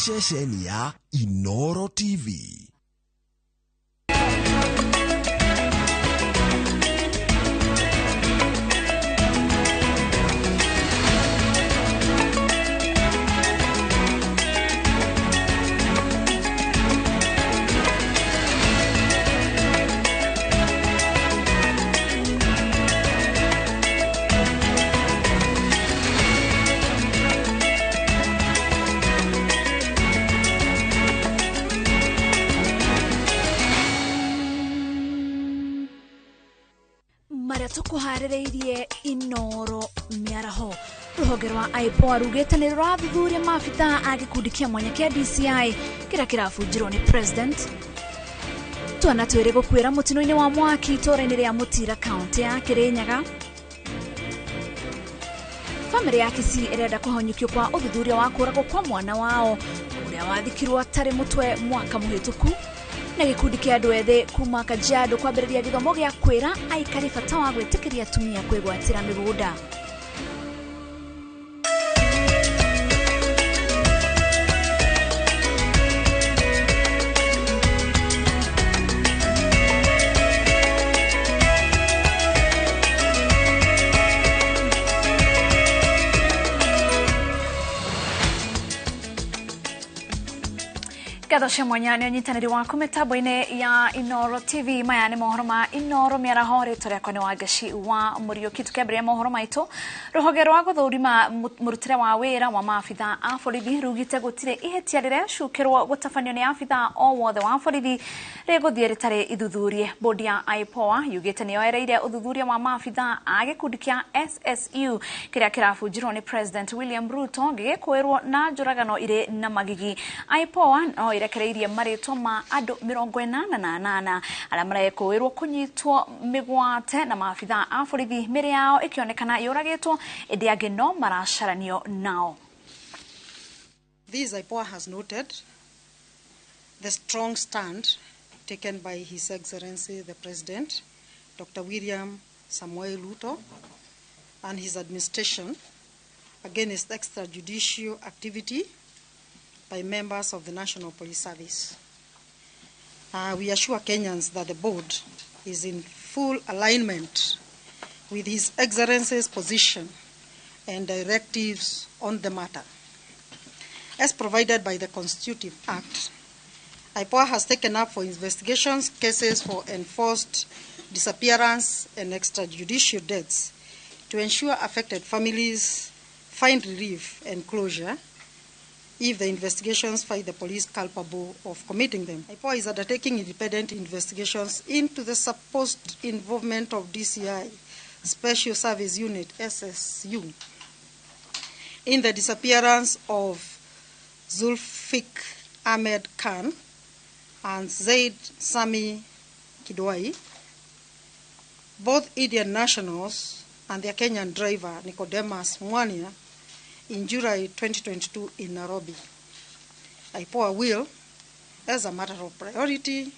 Ceceni ya Inoro TV. Tukuharĩrĩirie Inoro mĩaraho. Rũhonge rwa IPOA rugĩte nĩ rũrathuthuria maabithaa a gĩkundi kĩa mwanya kĩa DCI kĩrĩa kĩrabunjirwo nĩ president. Twana twĩrĩ gũkuĩra mũtino-inĩ wa mwaki itũũra-inĩ rĩa Mũtira kaũntĩ ya Kĩrĩnyaga. Bamĩrĩ ya Kisii ĩrenda kũhonyũkio kwa ũthuthuria wa kũragwo kwa mwana wao ũrĩa wathikirwo atarĩ mũtwe mwaka mũhĩtũku. Na gĩkundi kĩa andũ ethĩ kuma Kajiado kwambĩrĩria gĩthomo gĩa kwĩra aikari bata wa gwĩtĩkĩria atumia kwĩgwatĩra mĩgũnda. Ngatho cia mwanya nĩ ũnyitanĩri waku mĩtambo-inĩ ya Inoro TV. Maya nĩ mohoro ma Inoro mĩaraho. Rĩtwa rĩakwa nĩ Wangeci wa Mũriũki. Tũkĩambĩrĩria mohoro maitũ, rũhonge rwa gũthũrima mũrutĩre wa wĩra wa maabithaa a borithi rugĩte gũtirĩ ihĩtia rĩrecukĩrwo gũtabanio nĩ abithaa o wothe wa borithi rĩgũthiĩ rĩtarĩ ithuthurie. Bodi ya IPOA yugĩte nĩ yoereire ũthuthuria wa maabithaa a gĩkundi kĩa SSU kĩrĩa kĩrabunjirwo nĩ President William Ruto gĩgĩkũĩrwo na njũragano irĩ na magigi. IPOA no irekereirie marĩtwa ma andũ 88 arĩa marekũĩrwo kũnyitwo mĩgwate na maabithaa a borithi, mĩrĩ yao ĩkĩonekana yũragĩtwo, ĩndĩ angĩ no maracaranio nao. This IPOA has noted the strong stand taken by His Excellency the President, Dr. William Samoei Ruto, and his administration against extrajudicial activity by members of the National Police Service. We assure Kenyans that the board is in full alignment with His Excellency's position and directives on the matter. As provided by the Constitutive Act, IPOA has taken up for investigations cases for enforced disappearance and extrajudicial deaths to ensure affected families find relief and closure if the investigations find the police culpable of committing them. IPOA is undertaking independent investigations into the supposed involvement of DCI, Special Service Unit, SSU, in the disappearance of Zulfik Ahmed Khan and Zaid Sami Kidwai, both Indian nationals, and their Kenyan driver, Nicodemus Mwania, in July 2022 in Nairobi. IPOA will, as a matter of priority,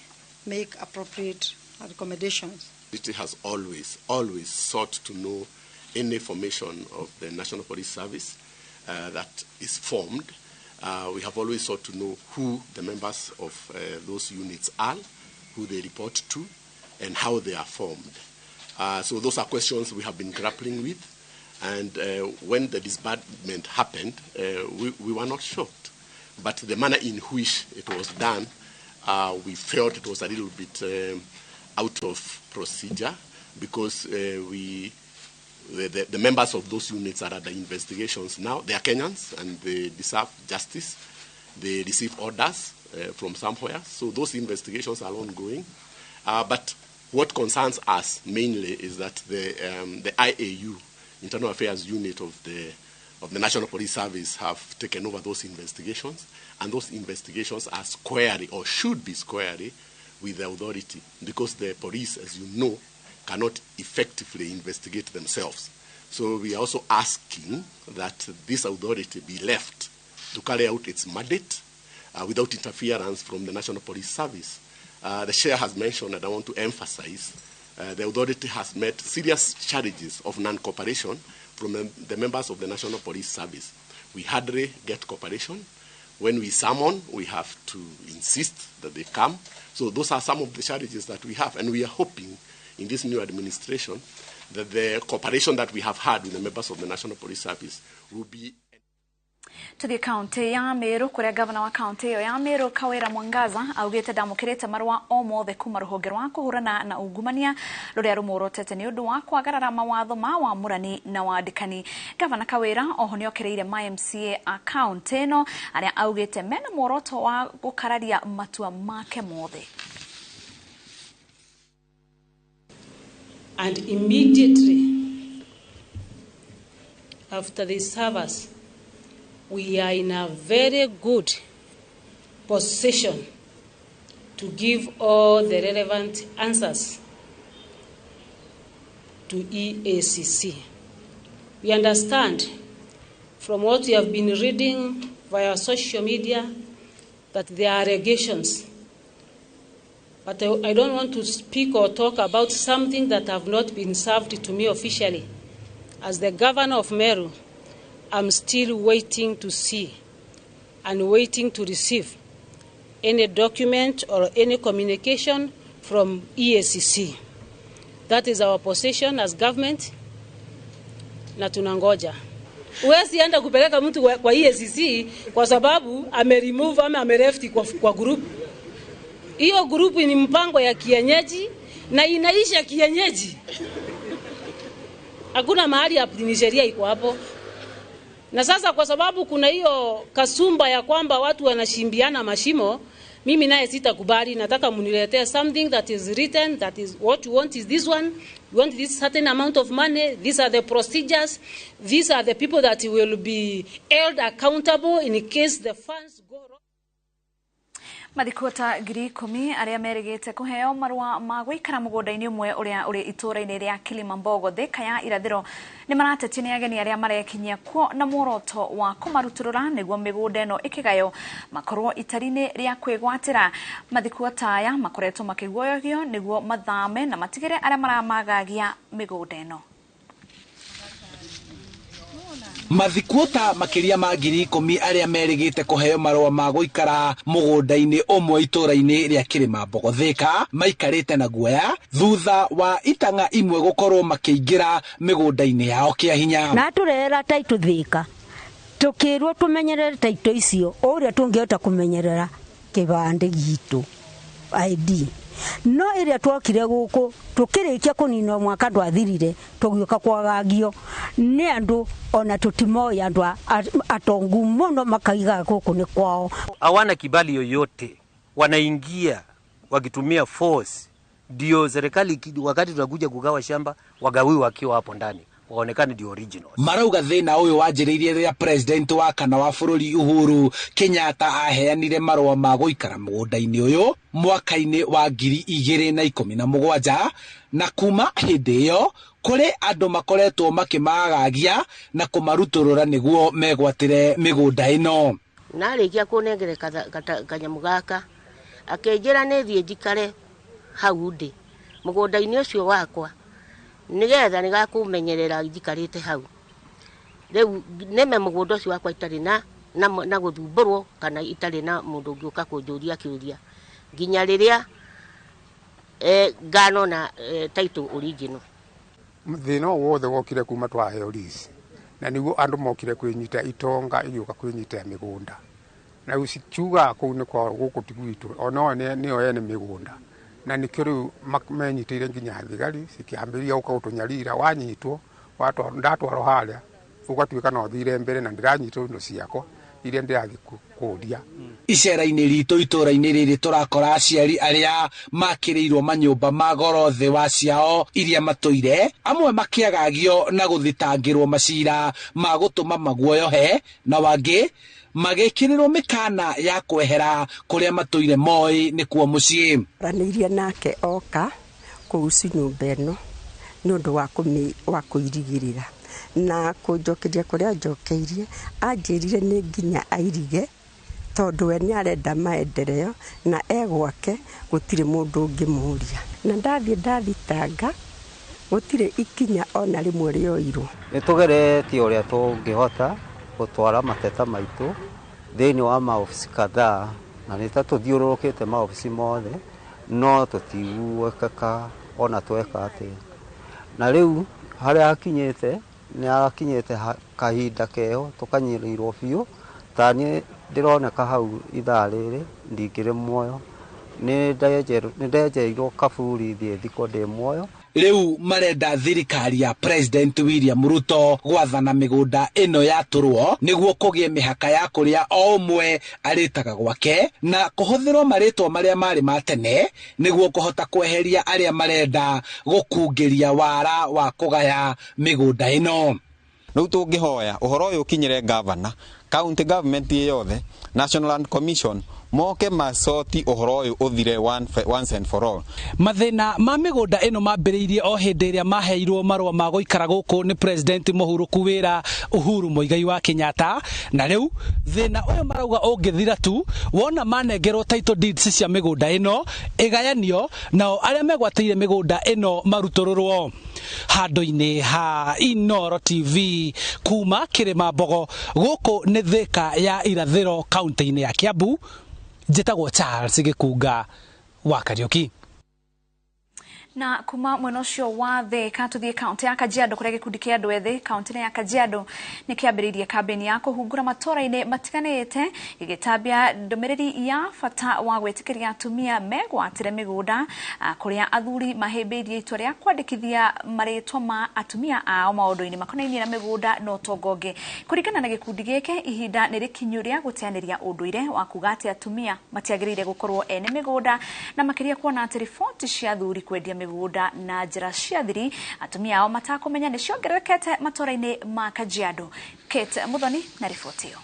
make appropriate recommendations. It has always, always sought to know any formation of the National Police Service that is formed. We have always sought to know who the members of those units are, who they report to, and how they are formed. So those are questions we have been grappling with. And when the disbandment happened, we were not shocked. But the manner in which it was done, we felt it was a little bit out of procedure, because the members of those units are under investigations now. They are Kenyans and they deserve justice. They receive orders from somewhere. So those investigations are ongoing. But what concerns us mainly is that the IAU, Internal Affairs Unit of the National Police Service, have taken over those investigations, and those investigations are squarely, or should be squarely, with the authority, because the police, as you know, cannot effectively investigate themselves. So we are also asking that this authority be left to carry out its mandate without interference from the National Police Service. The chair has mentioned, and I want to emphasize, the authority has met serious charges of non-cooperation from the members of the National Police Service. We hardly get cooperation. When we summon, we have to insist that they come. So those are some of the challenges that we have, and we are hoping in this new administration that the cooperation that we have had with the members of the National Police Service will be. Tuthie kaunti ya Meru kuria gavana wa kaunti iyo ya Meru Kawira Mwangaza augite ndamukirite marua o mothe kuma ruhonge rwa kuhurana na ungumania ruria rumurotete ni undu wa kwagarara mawatho ma wamurani na wandikani. Gavana Kawira oho niokereire ma MCA a kaunti ino aria augite mena muoroto wa gukararia matua make mothe. And immediately after the service, we are in a very good position to give all the relevant answers to EACC. We understand from what we have been reading via social media that there are allegations. But I don't want to speak or talk about something that have not been served to me officially. As the governor of Meru, I'm still waiting to see and waiting to receive any document or any communication from EACC. That is our position as government, na tunangoja. Huwezi enda kupeleka mtu kwa EACC kwa sababu ame-remove ama ame-left kwa group. Hiyo group ni mpango ya kienyeji na inaisha kienyeji. Hakuna mahali ya sheria iko hapo. Na sasa kwa sababu kuna hiyo kasumba ya kwamba watu wanashimbiana mashimo, mimi naye sitakubali. Nataka muniletee something that is written, that is what you want is this one, you want this certain amount of money, these are the procedures, these are the people that will be held accountable in case the funds go wrong. Mathikota 10,000 aria merigite kuheo marua ma guikara mugunda-ini umwe uria uri itura-ini ria Kilimambogo Thika ya irathiro ni maratetio ni ageni aria marekinyia kuo na muoroto wa kumaruturura niguo migunda ino ikigayo makorwo itari-ini ria kwigwatira. Mathikota aya makoretwo makiguoyohio niguo mathame na matigire aria maramagagia migunda ino. Mathikuota makiria ma 10,000 aria merigite kuheo marua ma guikara mugunda-ini umwe itura-ini ria Kilimambogo Thika maikarite na guoya thutha wa itanga imwe gukorwo makiingira migunda-ini yao kia hinya. Na turera taito Thika tukirwo tumenyerere taito icio uria tungihota kumenyerera kibande gitu ID no iria twokire guku tukirikia kuninwo mwaka ndwathirire tugiuka kwagagio ni andu ona tutimoya andu atongu muno makaiga guku ni kwao. Hawana kibali yoyote, wanaingia wakitumia force. Ndio serikali wakati tunakuja kugawa shamba wagawiwe wakiwa hapo ndani waonekane ndio original. Marauga thina uyu wanjiriirie riria president wa kana wa bururi Uhuru Kenyatta aheanire marua ma guikara mugunda-ini uyu mwaka-ini wa 2017 na kuma hindi iyo kuri andu makoretwo makimagagia na kumaruturura niguo megwatire migunda ino. Narikia kunengere kanyamu gaka akinjira ni thie njikare hau ndi mugunda-ini ucio wakwa nigetha nigakumenyerera njikarite hau riu nime mugunda ucio wakwa itari na guthumburwo kana itari na mundu ungiuka kunjuria kiuria nginya riria ngano na title original. Thina wothe wokire kuma twaheo lease na niguo andu mokire kwinyita itonga igiuka kwinyita migunda na ucikiuga kuu ni kwao guku ti gwitu ona nio ene migunda na nikio riu menyitire nginya thigari cikiambiria guka gutunyarira wanyitwo ndatwarwo haria ugatuika no thire mbere na ndiranyitwo indo ciakwa iria ndirathi kuria. Icera-inĩ ritũ itũra-inĩ rĩrĩ tũrakora aciari arĩa makĩrĩirwo manyũmba ma goro thĩ wa ciao iria matũire, amwe makĩagagio na gũthitangĩrwo macira ma gũtũma maguoyohe na wangĩ magĩkĩrĩrwo mĩkana ya kwehera kũrĩa matũire moĩ nĩkuo mũciĩ. Ranĩirie nake oka kuhusu nyũmba ĩno nĩ ũndũ wa kũirigĩrĩra na kũnjokeria kũrĩa njokeirie anjĩrire nĩ nginya airige tondũ we nĩarenda maendeleo na e gwake gũtirĩ mũndũ ũngĩmũria na ndathiĩ ndathitanga gũtirĩ ikinya ona rĩmwe rĩoirwo. Nĩ tũgeretie ũrĩa tũngĩhota gũtwara mateta maitũ Thĩinĩ wa maobici kadhaa na nĩ ta tũthiũrũrũkĩte maobici mothe no tũtiguĩkaga ona tweka atĩa. Na rĩu harĩa hakinyĩte nĩ hakinyĩte kahinda keho tũkanyirirwo biũ. Ta niĩ ndĩroneka hau ithaa rĩrĩ ndingĩrĩ muoyo, nĩ ndenjeirwo kaburi thiĩ thikwo ndĩ muoyo. Rĩu marenda thirikari ya President William Ruto gwathana mĩgũnda ĩno yatũrwo nĩguo kũgĩe mĩhaka ya kũrĩa o ũmwe arĩtaga gwake na kũhũthĩrwo marĩtwa marĩa marĩ ma tene nĩguo kũhota kweheria arĩa marenda gũkungĩria wara wa kũgaya mĩgũnda ĩno. Rĩu tũngĩhoya ũhoro ũyũ ũkinyĩre governor, county government yothe, National Land Commission moke macoti ũhoro ũyũ ũthire once and for all. Mathĩna ma mĩgũnda ĩno mambĩrĩirie o hĩndĩ ĩrĩa maheirwo marũa ma gũikara gũkũ nĩ President mũhurũku wĩra Uhuru Muigai wa Kenyatta, na rĩu thĩna ũyũ marauga ũngĩthira tu wona manengerwo title deeds cia mĩgũnda ĩno ĩgayanio nao arĩa megwatĩire mĩgũnda ĩno marutũrũrwo. Handũ-inĩ ha Inooro TV kuma Kĩrĩma Mbogo gũkũ nĩ Thika ya Irathĩro kaunti-inĩ ya Kiambu, njĩtagwo Charles Gĩkunga wa Kariuki. Na kuma mwena ũcio wa Thika tuthiĩ kaunti ya Kajiado kũrĩa gĩkundi kĩa andũ ethĩ kaunti-inĩ ya Kajiado nĩ kĩambĩrĩirie kambĩini ya kũhungura matũũra-inĩ matiganĩte gĩgĩtambia ndũmĩrĩri ya bata wa gwĩtĩkĩria atumia megwatĩre mĩgũnda kũrĩa athuri mahĩmbĩirie itua rĩa kwandĩkithia marĩtwa ma atumia ao maũndũ-inĩ makonainie na mĩgũnda na ũtonga ũngĩ. Kũringana na gĩkundi gĩkĩ, ihinda nĩ rĩkinyu rĩa gũteanĩria ũndũire wa kuga atĩ atumia matiagĩrĩire gũkorwo ene mĩgũnda, na makĩria kuona atĩ riboti cia athuri kwendia mĩgũnda na njĩra cia thiri atumia ao matakũmenya nĩ ciongererekete matũũra-inĩ ma Kajiado. Kate Muthoni na riboti ĩyo.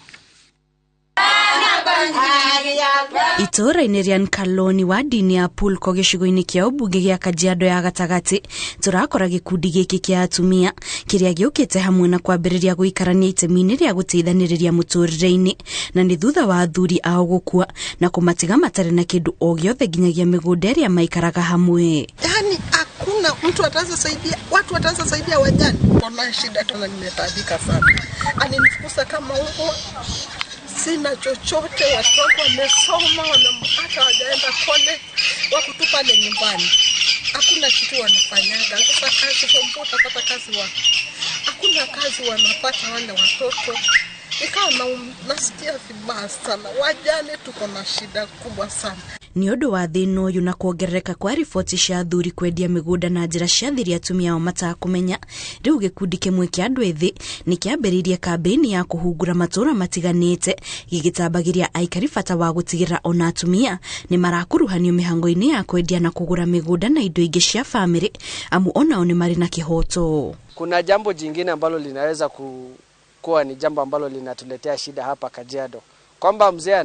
Itũũra-inĩ rĩa Nkaloni wadi-inĩ ya Pulko gĩcigo-inĩ kĩa ũmbunge gĩa Kajiado ya gatagatĩ tũrakora gĩkundi gĩkĩ kĩa atumia kĩrĩa gĩũkĩte hamwe na kwambĩrĩria gũikarania itemi-inĩ rĩa gũteithanĩrĩria mũtũrĩre-inĩ, na nĩ thutha wa athuri ao gũkua na kũmatiga matarĩ na kĩndũ o gĩothe nginyagia mĩgũnda ĩrĩa maikaraga hamwe. Yani hakuna mtu ataweza saidia, watu wataweza saidia wajane. Wallahi shida tena nimetaabika sana. Alinifukuza kama huko, sina chochote, watoto wamesoma, hata hawajaenda college, wako tu pale nyumbani. Hakuna kitu wanafanyaga. Sasa kazi form four utapata kazi wapi? Hakuna kazi wanapata wale watoto. Ikawa nasikia vibaya sana. Wajane tuko na shida kubwa sana. Nĩ ũndũ wa thĩna ũyũ na kuongerereka kwa riboti cia athuri kwendia mĩgũnda na njĩra cia thiri atumia ao matakũmenya, rĩu gĩkundi kĩmwe kĩa andũ ethĩ nĩ kĩambĩrĩirie kambĩini ya kũhungura matũũra matiganĩte gĩgĩtambagĩria aikari bata wa gũtigĩrĩra ona atumia nĩ marakuruhanio mĩhango-inĩ ya kwendia na kũgũra mĩgũnda na indo ingĩ cia bamĩrĩ, amu onao nĩ marĩ na kĩhoto. Kuna jambo jingine ambalo linaweza kuwa ni jambo ambalo linatuletea shida hapa Kajiado, kwamba mzee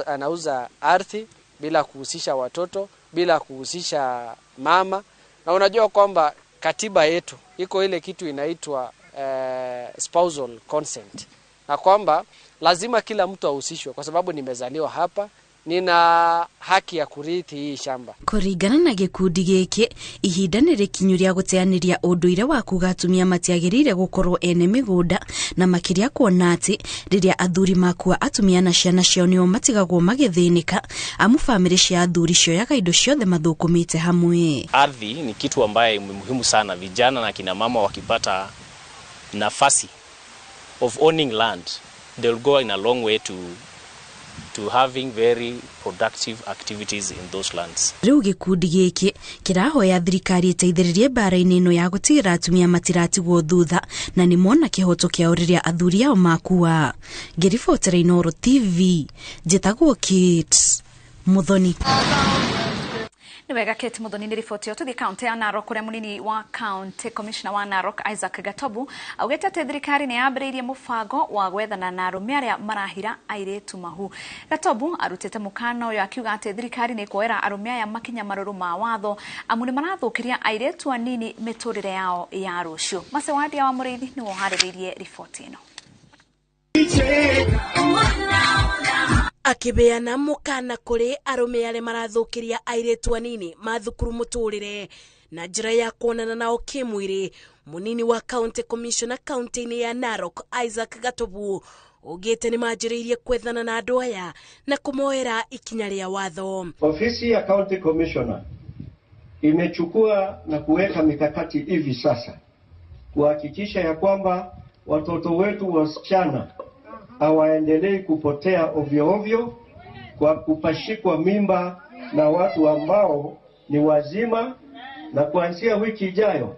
anauza ardhi bila kuhusisha watoto, bila kuhusisha mama. Na unajua kwamba katiba yetu iko ile kitu inaitwa spousal consent, na kwamba lazima kila mtu ahusishwe, kwa sababu nimezaliwa hapa, nina haki ya kurithi hii shamba. Kũringana na gĩkundi gĩkĩ, ihinda nĩ rĩkinyu rĩa gũteanĩria ũndũire wa kuga atumia matiagĩrĩire gũkorwo ene mĩgũnda, na makĩria kuona atĩ rĩrĩa athuri makua atumia na ciana ciao nĩo matigagwo magĩthĩnĩka, amu bamĩrĩ cia athuri cioyaga indo ciothe mathũkũmĩte hamwe. Ardhi ni kitu ambaye muhimu sana, vijana na kina mama wakipata nafasi of owning land, they'll go in a long way to having very productive activities in those lands. Rĩu gĩkundi gĩkĩ kĩrahoya thirikari ĩteithĩrĩrie mbara-inĩ ĩno ya gũtigĩrĩra atumia matiratigwo thutha na nĩ mona kĩhoto kĩao rĩrĩa athuri ao makua. Ngĩribotera Inooro TV, njĩtagwo Kate Muthoni. Nĩ wega Kate Muthoni nĩ riboti ĩyo. Tũthiĩ kaunti ya Narok kũrĩa mũnini wa county commissioner wa Narok Isaac Gatobu augĩte atĩ thirikari nĩ yambĩrĩirie mũbango wa gwethana na arũme arĩa marahira airĩtu mahu. Gatobu arutĩte mũkana ũyũ akiuga atĩ thirikari nĩ ĩkuoera arũme aya makinya marũrũ ma watho amu nĩ marathũkĩria airĩtu anini mĩtũrĩre yao ya rũciũ. Macewandia wa Mũrĩithi nĩwe ũharĩrĩirie riboti ĩno. Akibeana mukana kuri arume aria marathukiria airitu anini ma thukuru muturire na njira ya kuonana nao kimwiri. Munini wa county commissioner kaunti-ini ya Narok Isaac Gatobu Ugite ni manjĩrĩirie kwethana na andũ aya na kũmoera ikinya rĩa watho. Ofisi ya County Commissioner imechukua na kuweka mikakati hivi sasa kuhakikisha ya kwamba watoto wetu wasichana hawaendelei kupotea ovyo ovyo kwa kupashikwa mimba na watu ambao ni wazima, na kuanzia wiki ijayo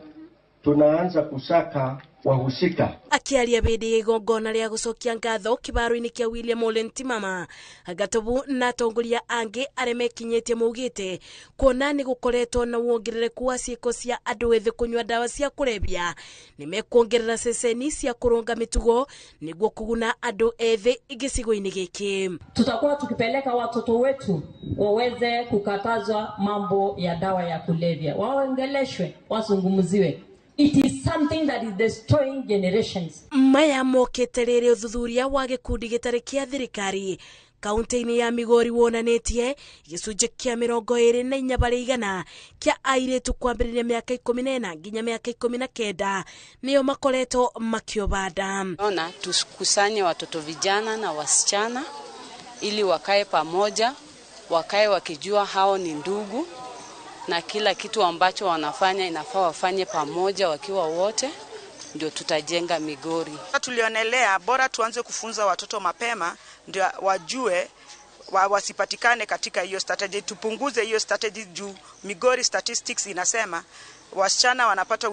tunaanza kusaka wahusika. Akiaria bindi igongona ria gucokia ngatho kibaro-ini kia William Ole Ntimama, Gatobu na atongoria angi aria mekinyitie maugite kuona ni gukoretwo na wongerereku wa ciiko cia andu ethi kunyua ndawa cia kurebia, ni mekuongerera ceceni cia kurunga mitugo niguo kuguna andu ethi gicigo-ini giki. Tutakuwa tukipeleka watoto wetu waweze kukatazwa mambo ya dawa ya kulevya, waongeleshwe, wazungumziwe. It is something that is destroying generations. Maya mokete rĩrĩ ũthuthuria wa gĩkundi gĩtarĩ kĩa thirikari kaunti-inĩ ya Migori wonanĩtie gĩcunjĩ kĩa 24% kĩa airĩtu kwambĩrĩria mĩaka 14 nginya mĩaka 19 nĩo makoretwo makĩoba nda. Ona tukusanye watoto vijana na wasichana ili wakae pamoja, wakae wakijua hao ni ndugu na kila kitu ambacho wanafanya inafaa wafanye pamoja wakiwa wote, ndio tutajenga Migori. Tulionelea bora tuanze kufunza watoto mapema ndio wajue wasipatikane katika hiyo strategy, tupunguze hiyo strategy juu Migori statistics inasema wasichana wanapata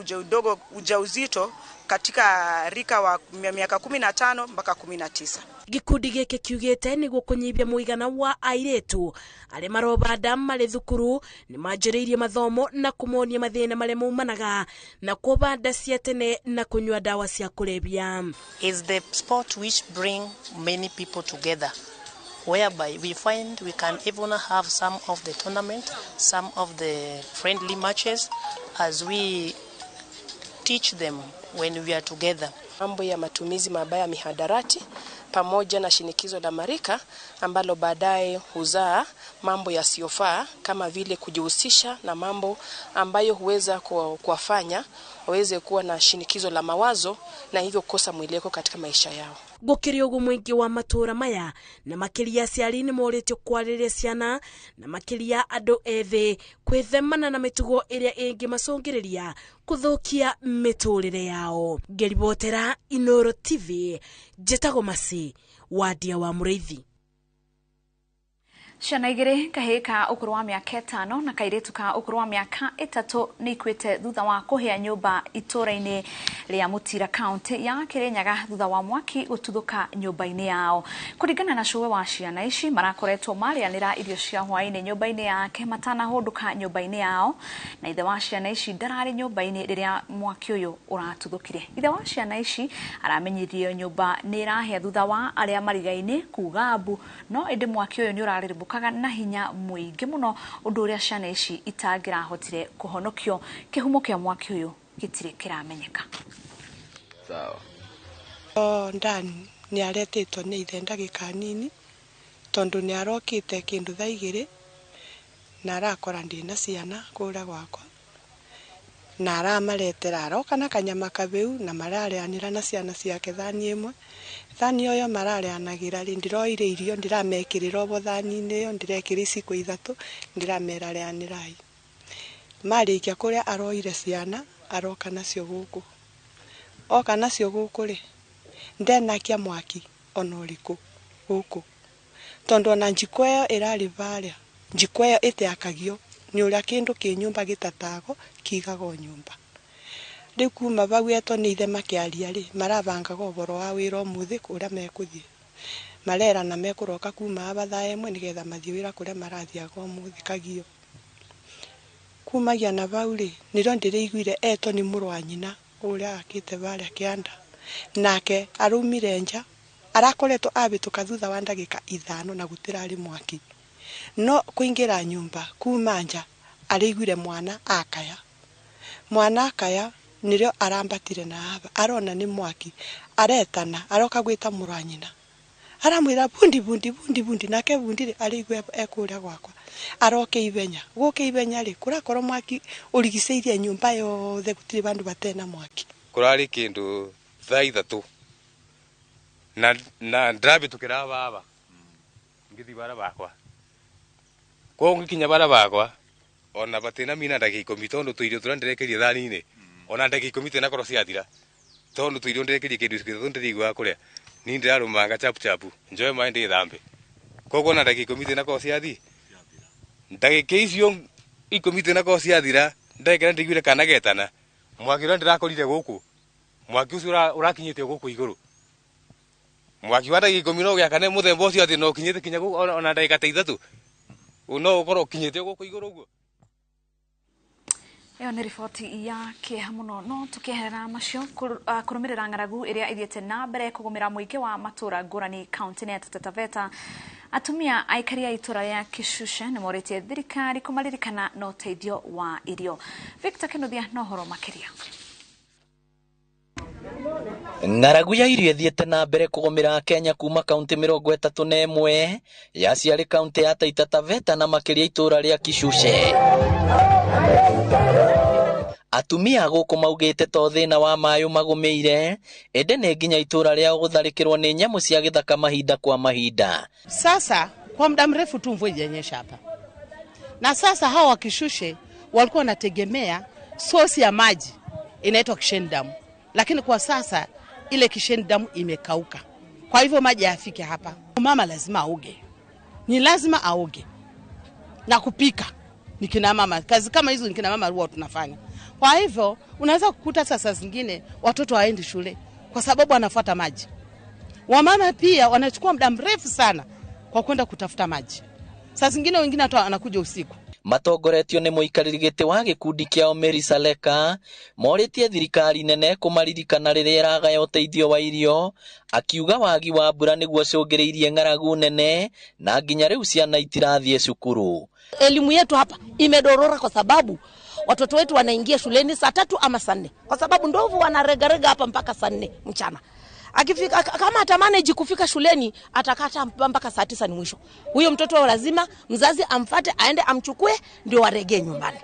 ujauzito katika rika wa miaka 15 mpaka 19. Gikundi giki kiugite niguo kunyibia muigana wa airitu aria maroba nda mari thukuru ni manjiriirie mathomo na kumonia mathina maria maumanaga na kuoba nda cia tene na kunyua ndawa cia kurebia. Is the sport which bring many people together, whereby we find we can even have some of the tournament, some of the friendly matches as we teach them when we are together. Mambo ya matumizi mabaya ya mihadarati pamoja na shinikizo la marika ambalo baadaye huzaa mambo yasiyofaa kama vile kujihusisha na mambo ambayo huweza kuwafanya waweze kuwa na shinikizo la mawazo na hivyo kukosa mwelekeo katika maisha yao. Gukiri ugu mwingi wa matura maya na makiria aciari ni moritio kwariria ciana na makiria andu ethi kwithemana na mitugo iria ingi macungiriria kuthukia miturire yao. Ngeribotera Inooro TV, njitagwo Masi Wandia wa Muriithi. Ciana igĩrĩ, kahĩĩ ka ũkũrũ wa mĩaka 5 na kairĩtu ka ũkũrũ wa mĩaka 3 nĩ ikuĩte thutha wa kũhĩa nyũmba itũũra-inĩ rĩa Mũtira kaunti ya Kĩrĩnyaga thutha wa mwaki gũtuthũka nyũmba-inĩ yao. Kũringana na cũwe wa ciana ici, marakoretwo marĩanĩra irio cia hwaĩ-inĩ nyũmba-inĩ yake matanahũndũka nyũmba-inĩ yao, na ithe wa ciana ici ndararĩ nyũmba-inĩ rĩrĩa mwaki ũyũ ũratuthũkire. Ithe wa ciana ici aramenyithirio nyũmba nĩ ĩrahĩa thutha wa arĩa marigaine kuga mbu, no ĩndĩ mwaki ũyũ nĩ ũrarĩrĩmbũkaga na hinya mũingĩ mũno, ũndũ ũrĩa ciana ici itangĩrahotire kũhonokio. Kĩhumo kĩa mwaki ũyũ gĩtirĩ kĩramenyeka. Sawa. Ndani nĩ aretĩtwo nĩ ithe ndagĩka nini tondũ nĩ arokĩte kĩndũ thaa 2 na arakora ndĩna ciana kũrĩa gwakwa na aramaretera, aroka na kanyama kabĩu na mararĩanĩra na ciana ciake thani ĩmwe. Thani ĩyo mararĩanagĩra rĩ, ndiroire irio, ndiramekĩrĩra obo thani-inĩ ĩyo, ndirekĩra iciko 3, ndiramera rĩanĩrai. Marĩkia kũrĩa aroire ciana aroka nacio gũkũ. Oka nacio gũkũ rĩ, ndenakia mwaki ona ũrĩkũ gũkũ, tondũ ona njiko ĩyo ĩrarĩ varĩa, njiko ĩyo ĩteakagio nĩ ũrĩa kĩndũ kĩ nyũmba gĩtatago kĩigagwo nyũmba. Rĩu kuma bau etwo nĩ ithe makĩaria rĩ, marabangaga ũhoro wa wĩra ũmũthĩ kũrĩa mekũthiĩ, marerana mekũroka kuma aba thaa 1 nĩgetha mathiĩ wĩra kũrĩa marathiaga ũmũthĩ Kagio. Kumagia na bau rĩ, nĩrĩo ndĩrĩiguire etwo nĩ mũrũ wa nyina ũrĩa akĩte varĩa kĩanda, nake araumire nja, arakoretwo abĩtũka thutha wa ndagĩka 5 na gũtirarĩ mwaki, no kũingĩra nyũmba kuma nja arĩiguire mwana akaya. Mwana akaya nĩrĩo arambatire na aba arona nĩ mwaki, aretana aroka gwĩta mũrũ wa nyina, aramwĩra bundi bundi bundi bundi, nake bundi rĩ arĩigua ekũrĩa gwakwa, aroke ihenya. Gũka ihenya rĩ, kũrakorwo mwaki ũrigicĩirie nyũmba yothe, gũtirĩ bandũ batena mwaki. Kũrarĩ kĩndũ thaa 3 Na ndĩrabĩtũkĩra baba ngĩthiĩ bara bakwa koguo ngĩkinya bara bakwa ona batĩna mina ndagĩka 10 tondũ tũirio tũrĩa ndĩrekeria thani-inĩ ona ndagĩka 10 tinakorwo ciathira tondũ tũirio ndĩrekeria kĩndũ gĩtatũ ndĩraiguaga kũrĩa ni ndĩrarũmanga chapu chapu njoe maĩ ndĩthambe koguo ona ndagĩka 10 tinakorwo ciathi ndagĩka icio 10 tinakorwo ciathira ndagĩka ndĩiguire kana getana mwaki ũrĩa ndĩrakorire gũkũ mwaki ũcio ũrakinyĩte gũkũ igũrũ mwaki wa ndagĩka 10 no gĩakane mũthemba ũcio atĩ no ũkinyĩte kinya ona ndagĩka ta 3 no ũkorwo ũkinyĩte gũkũ igũrũ ũguo. Ĩyo nĩ riboti ya kĩeha mũno no tũkĩeherera macio kũrũmĩrĩra ng'aragu ĩrĩa ĩthiĩte na mbere kũgũmĩra mũingĩ wa matũũra ngũrani kaunti-inĩ ya Taita Taveta. Atumia aikari a itũũra rĩa Kishushe nĩ morĩtie thirikari kũmaririkana na ũteithio wa irio. Victor Kinuthia na ũhoro makĩria. Ng'aragu ya irio ĩthiĩte na mbere kũgũmĩra Kenya kuma kaunti 31 ya ciarĩ kaunti ya Taita Taveta na makĩria itũũra rĩa Kishushe. Atumia gũkũ maugĩte to thĩna wa maĩ magũmĩire ĩndĩ nĩ nginya itũũra rĩao gũtharĩkĩrwo nĩ nyamũ cia gĩthaka mahinda kwa mahinda. Sasa kwa muda mrefu tu mvua haijanyesha hapa, na sasa hawa wa Kishushe walikuwa wanategemea source ya maji inaitwa Kishen Dam, lakini kwa sasa ile Kishen Dam imekauka, kwa hivyo maji hayafiki hapa. Mama lazima aoge, ni lazima aoge na kupika ni kina mama, kazi kama hizo ni kina mama huwa tunafanya. Kwa hivyo unaweza kukuta sasa zingine watoto hawaendi shule kwa sababu wanafuata maji. Wamama pia wanachukua muda mrefu sana kwa kwenda kutafuta maji. Saa zingine wengine hata wanakuja usiku. Matongoretio nĩ mũikarĩri gĩtĩ wa gĩkundi kĩao Mary Saleka morĩtie thirikari nene kũmaririkana rĩrĩa ĩragaya ũteithio wa irio, akiuga wagi wa mbura nĩguo ũcũngĩrĩirie ng'aragu nene na nginya rĩu ciana itirathiĩ cukuru. Elimu yetu hapa imedorora kwa sababu watoto wetu wanaingia shuleni saa 3 ama saa 4, kwa sababu ndovu wanaregarega hapa mpaka saa 4 mchana. Akifika kama atamanage kufika shuleni atakata mpaka saa 9 ni mwisho. Huyo mtoto lazima mzazi amfate aende amchukue ndio waregee nyumbani.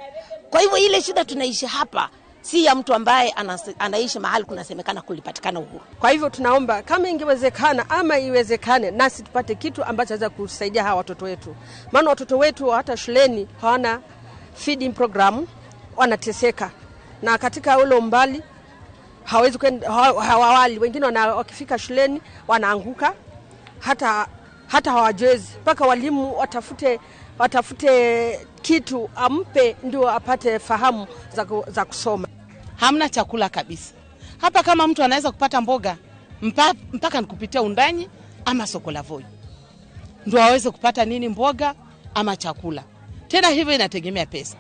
Kwa hivyo ile shida tunaishi hapa si ya mtu ambaye anaishi mahali kunasemekana kulipatikana uhuru. Kwa hivyo tunaomba kama ingewezekana ama iwezekane nasi tupate kitu ambacho chaweza kusaidia hawa watoto wetu. Maana watoto wetu hata shuleni hawana feeding program, wanateseka. Na katika ule umbali hawezi kwenda, hawawali wengine wakifika shuleni wanaanguka, hata hawajezi mpaka walimu watafute kitu ampe ndio apate fahamu za kusoma. Hamna chakula kabisa hapa. Kama mtu anaweza kupata mboga mpaka nikupitia undanyi ama soko la Voi ndio aweze kupata nini, mboga ama chakula. Tena hivyo inategemea pesa,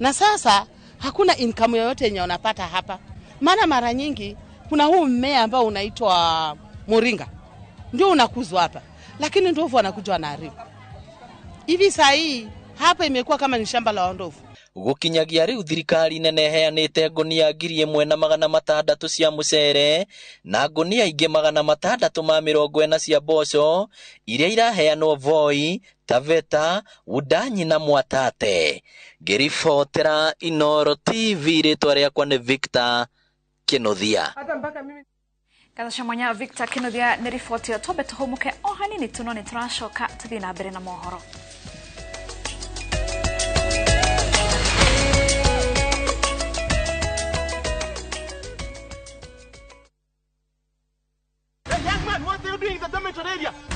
na sasa hakuna income yoyote yenye wanapata hapa. Maana mara nyingi kuna huu mmea ambao unaitwa moringa ndio unakuzwa hapa, lakini ndovu wanakuja wanaharibu. Hivi saa hii hapa imekuwa kama ni shamba la ndovu. Gũkinyagia rĩu thirikari nene ĩheanĩte ngũnia 1600 cia mũcere na ngũnia ingĩ 640 cia mboco iria iraheanwo Voi, Taveta, Wundanyi na Mwatate. Ngĩribotera Inooro TV, rĩtwa rĩakwa nĩ Victor Kinuthia. Ngatho cia mwanya Victor Kinuthia nĩ riboti ĩyo. Twambe tũhũmũke o hanini tu no nĩ tũracoka tũthiĩ na mbere na mohoro.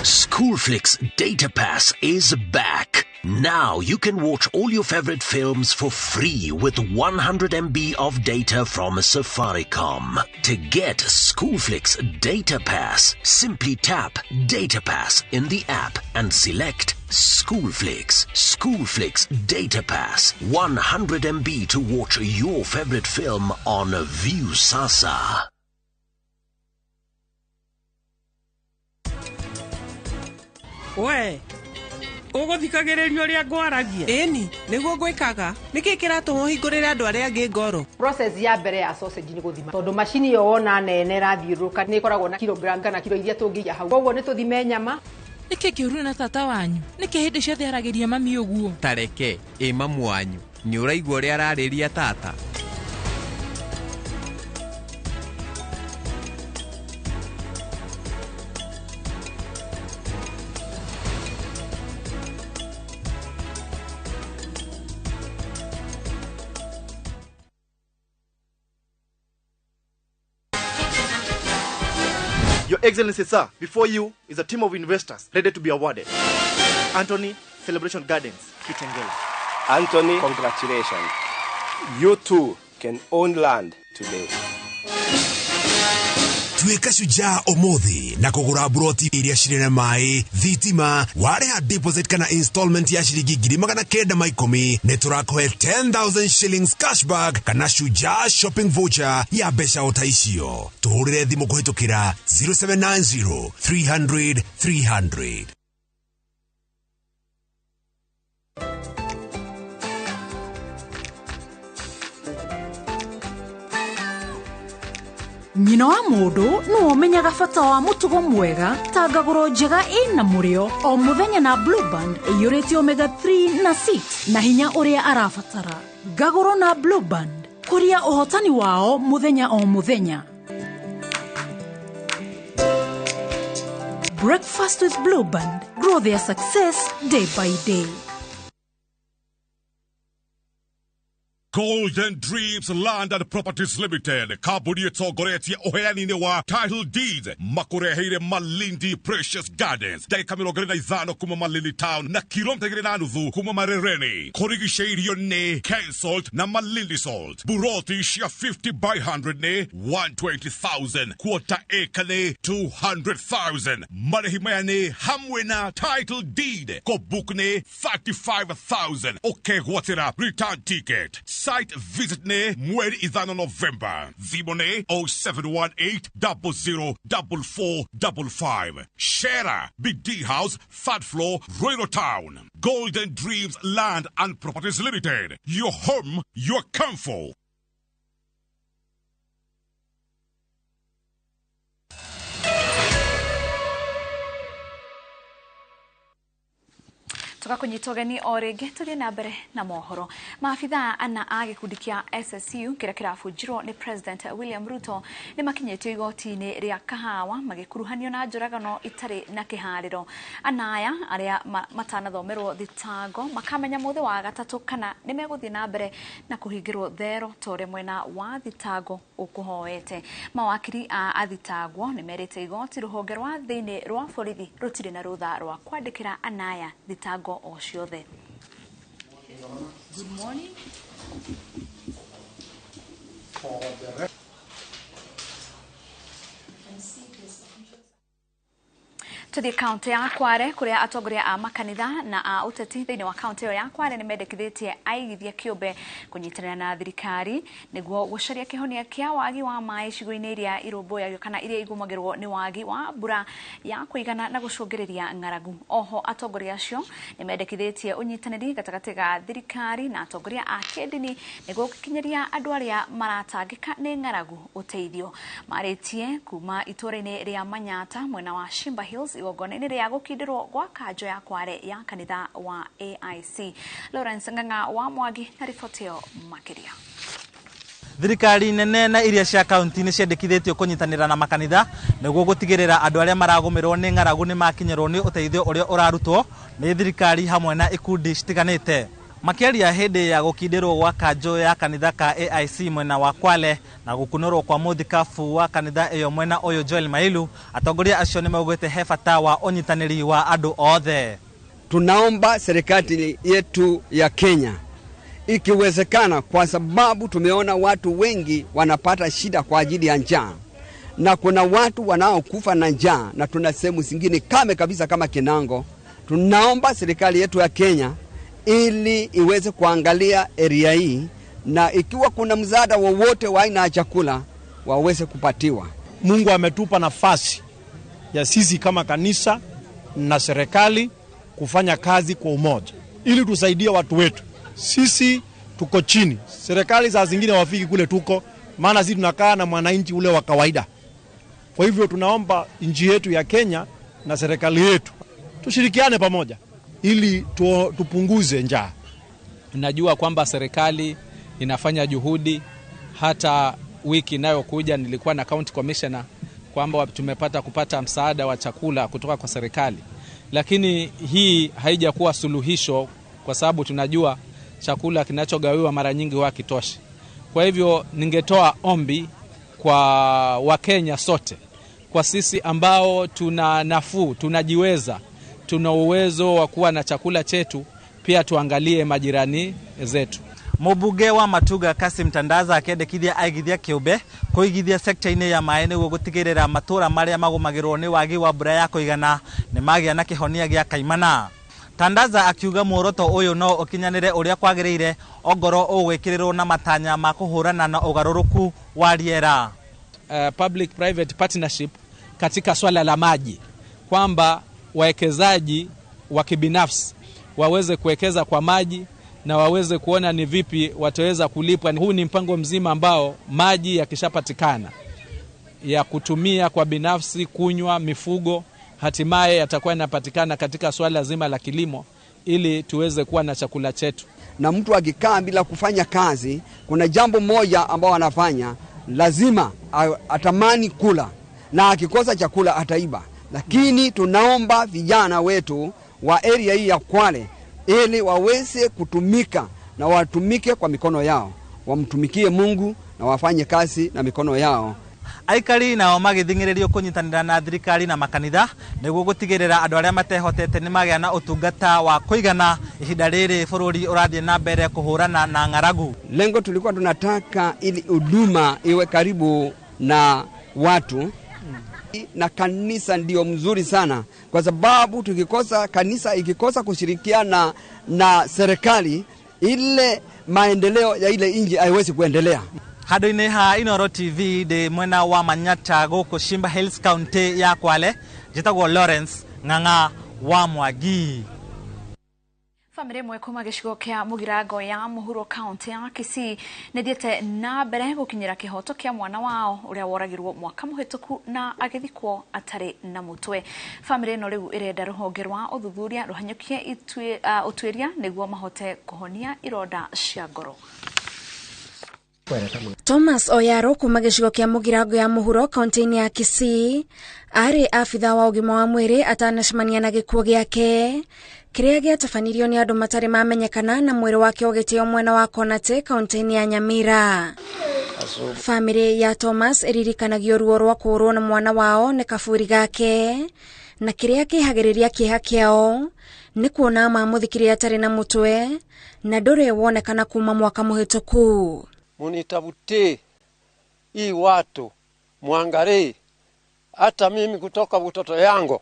Schoolflix Data Pass is back. Now you can watch all your favorite films for free with 100 MB of data from Safaricom. To get Schoolflix Data Pass, simply tap Data Pass in the app and select Schoolflix. Schoolflix Data Pass, 100 MB to watch your favorite film on Viusasa. We ũgũthikagĩrĩria ũrĩa ngwaragia? Ĩni, nĩguo ngwĩkaga. Nĩkĩ kĩratũma ũhingũrĩre andũ arĩa angĩ ngoro? Process ya mbere ya sausage nĩ gũthima, tondũ macini ĩyo wona nene ĩrathiũrũrũka nĩ ĩkoragwo na kilogram kana kilo iria tũngĩiya hau, koguo nĩ tũthime nyama. Nĩkĩ kĩũru na tata wanyu? Nĩkĩ hĩndĩ ciothe aragĩria mami ũguo? Tareke, ĩ mamu wanyu, nĩ ũraigua ũrĩa ararĩria tata? Excellency, sir, before you is a team of investors ready to be awarded. Anthony, Celebration Gardens, Kitengela. Anthony, congratulations. You too can own land today. Tuĩka shujaa ũmũthĩ na kũgũra buroti iria cirĩ na maĩ, thitima, warĩha deposit kana installment ya ciringi 910,000 nĩ tũrakũhe 10,000 shillings cashback kana shujaa shopping voucher ya mbeca o ta icio. Tũhũrĩre thimũ kũhĩtũkĩra 0790 300 300. Nyina wa mũndũ nĩwe ũmenyaga bata wa mũtugo mwega ta ngagũro njega ĩna mũrĩo o mũthenya na Blue Band ĩiyũrĩte omega 3 na 6 na hinya ũrĩa arabatara. Ngagũro na Blue Band kũria ũhotani wao mũthenya o mũthenya. Breakfast with Blue Band. Grow their success day by day. Golden Dreams Land and Properties Limited, kambuni ĩtongoretie ũheani-inĩ wa title deeds, makũreheire Malindi Precious Gardens, ndagĩka 25 kuma Malindi Town na kilomita 2.5 kuma Marereni. Kũrigicĩirio nĩ Ken Salt na Malindi Salt. Buroti cia 50 by 100 nĩ 120,000, quarter acre nĩ 200,000. Marĩhi maya nĩ hamwe na title deed, kũbook nĩ 35,000, ũkegwatĩra return ticket. Site visit ne mweri 5 November. Thimũ nĩ 0718 00 4455. Shera Big D House, third floor, Royal Town. Golden Dreams Land and Properties Limited. Your home, your comfort. Tugakunyita ũgeni o rĩngĩ tũthiĩ na mbere na mohoro. Maabithaa ana a gĩkundi kĩa SSU kĩrĩa kĩrabunjirwo nĩ President William Ruto nĩ makinyĩtio igoti-inĩ rĩa Kahawa magĩkuruhanio na njũragano itarĩ na kĩharĩro. Ana aya arĩa matanathomerwo thitango makamenya mũthĩ wa gatatũ kana nĩ megũthiĩ na mbere na kũhingĩrwo thero ta ũrĩa mwena wa thitango ũkũhoete. Mawakiri a athitangwo nĩ merĩte igoti rũhonge rwa thĩinĩ rwa borithi rũtirĩ na rũtha rwa kwandĩkĩra ana aya thitango o ciothe. Good morning. Tuthiĩ kaunti ya Kware kũrĩa atongoria a makanitha na a ũteti thĩinĩ wa kaunti ĩyo ya Kware nĩ mendekithĩtie aigithia kĩũmbe kũnyitanĩra na thirikari nĩguo gũcaria kĩhonia kĩa wagi wa maĩ icigo-inĩ iria irũmbũyagio kana iria igũmagĩrwo nĩ wagi wa mbura ya kũigana na gũcũngĩrĩria ng'aragu. Oho atongoria acio nĩ mendekithĩtie ũnyitanĩri gatagatĩ ga thirikari na atongoria a kĩndini nĩguo gũkinyĩria andũ arĩa maratangĩka nĩ ng'aragu ũteithio. Marĩtie kuma itũũra-inĩ rĩa Manyata mwena wa Shimba Hills igongona-inĩ rĩa gũkindĩrwo gwa kanjo ya Kware ya kanitha wa AIC. Lawrence Ng'ang'a wa Mwangi na riboti ĩyo makĩria. Thirikari nene na iria cia kaunti nĩ ciendekithĩtio kũnyitanĩra na makanitha nĩguo gũtigĩrĩra andũ arĩa maragũmĩrwo nĩ ng'aragu nĩ makinyĩrwo nĩ ũteithio ũrĩa ũrarutwo nĩ thirikari hamwe na ikundi citiganĩte. Makĩaria hĩndĩ ya gũkindĩrwo gwa kanjo ya kanitha ka AIC mwena wa Kwale na gũkunũrwo kwa mũthikabu wa kanitha ĩyo mwena ũyũ Joel Mailu, atongoria acio nĩ maugĩte he bata wa ũnyitanĩri wa andũ othe. Tunaomba serikali yetu ya Kenya ikiwezekana, kwa sababu tumeona watu wengi wanapata shida kwa ajili ya njaa na kuna watu wanaokufa na njaa, na tuna sehemu zingine kame kabisa kama Kinango. Tunaomba serikali yetu ya Kenya ili iweze kuangalia area hii, na ikiwa kuna msaada wowote wa aina ya chakula waweze kupatiwa. Mungu ametupa nafasi ya sisi kama kanisa na serikali kufanya kazi kwa umoja ili tusaidie watu wetu. Sisi tuko chini, serikali saa zingine wafiki kule tuko, maana sisi tunakaa na mwananchi ule wa kawaida. Kwa hivyo tunaomba nchi yetu ya Kenya na serikali yetu tushirikiane pamoja ili tupunguze njaa. Najua kwamba serikali inafanya juhudi. Hata wiki inayokuja nilikuwa na county commissioner kwamba tumepata kupata msaada wa chakula kutoka kwa serikali, lakini hii haijakuwa suluhisho kwa sababu tunajua chakula kinachogawiwa mara nyingi huwa hakitoshi. Kwa hivyo ningetoa ombi kwa Wakenya sote Kwa sisi ambao tuna nafuu, tunajiweza, tuna uwezo wa kuwa na chakula chetu, pia tuangalie majirani zetu. Mũmbunge wa Matuga Kasim Tandaza akĩendekithia aigithia kĩũmbe kũigithia sekta-inĩ ya maĩ nĩguo gũtigĩrĩra matũra marĩa magũmagĩrwo nĩ wagi wa mbura ya kũigana nĩ magĩa na kĩhonia gĩa kaimana. Tandaza akiuga muoroto ũyũ no ũkinyanĩre ũrĩa kwagĩrĩire ongorwo ũgwĩkĩrĩrwo na matanya ma kũhũrana na ũgarũrũku wa rĩera. Public private partnership katika swala la maji, kwamba wawekezaji wa kibinafsi waweze kuwekeza kwa maji na waweze kuona ni vipi wataweza kulipwa. Huu ni mpango mzima ambao maji yakishapatikana ya kutumia kwa binafsi, kunywa, mifugo, hatimaye yatakuwa yanapatikana katika swala zima la kilimo ili tuweze kuwa na chakula chetu. Na mtu akikaa bila kufanya kazi, kuna jambo moja ambao anafanya, lazima atamani kula, na akikosa chakula ataiba. Lakini tunaomba vijana wetu wa area hii ya Kwale ili waweze kutumika na watumike kwa mikono yao, wamtumikie Mungu na wafanye kazi na mikono yao. Aikari nao magĩthing'ĩrĩrio kũnyitanĩra na thirikari na makanitha nĩguo gũtigĩrĩra andũ arĩa matehotete nĩ magĩa na ũtungata wa kũigana ihinda rĩrĩ bũrũri ũrathiĩ na mbere kũhũrana na ng'aragu. Lengo tulikuwa tunataka ili huduma iwe karibu na watu, na kanisa ndio mzuri sana, kwa sababu tukikosa kanisa ikikosa kushirikiana na serikali, ile maendeleo ya ile inji haiwezi kuendelea. Handũ-inĩ ha Inooro TV ndĩ mwena wa Manyata gũkũ Shimba Hills County ya Kwale, njĩtagwo Lawrence Ng'ang'a wa Mwangi. Bamĩrĩ ĩmwe kuma gĩcigo kĩa Mũgirango ya Mũhuro kaunti ya Kisii nĩthiĩte na mbere gũkinyĩra kĩhoto kĩa mwana wao ũrĩa woragirwo mwaka mũhĩtũku na agĩthikwo atarĩ na mũtwe. Bamĩrĩ ĩno rĩu ĩrenda rũhonge rwa ũthuthuria rũhanyũkie ũtuĩria nĩguo mahote kũhonia ironda cia ngoro. Thomas Oyaro kuma gĩcigo kĩa Mũgirango ya Mũhuro kaunti-inĩ ya Kisii arĩ abitha wa ũgima wa mwĩrĩ atanacemania na gĩkuũ gĩake kĩrĩa gĩatabanirio nĩ andũ matarĩ mamenyekana na mwĩrĩ wake ũgĩteo mwena wa Konate kaunti-inĩ ya Nyamira. Bamĩrĩ ya Thomas ĩririkanagio ruo rwa kũũrwo na mwana wao nĩ kaburi gake, na kĩrĩa kĩhagĩrĩria kĩeha kĩao nĩ kuona mamũthikire atarĩ na mũtwe na ndũrĩ wonekana kuma mwaka mũhĩtũku. Munitafutie hii watu muangalie, hata mimi kutoka utoto yangu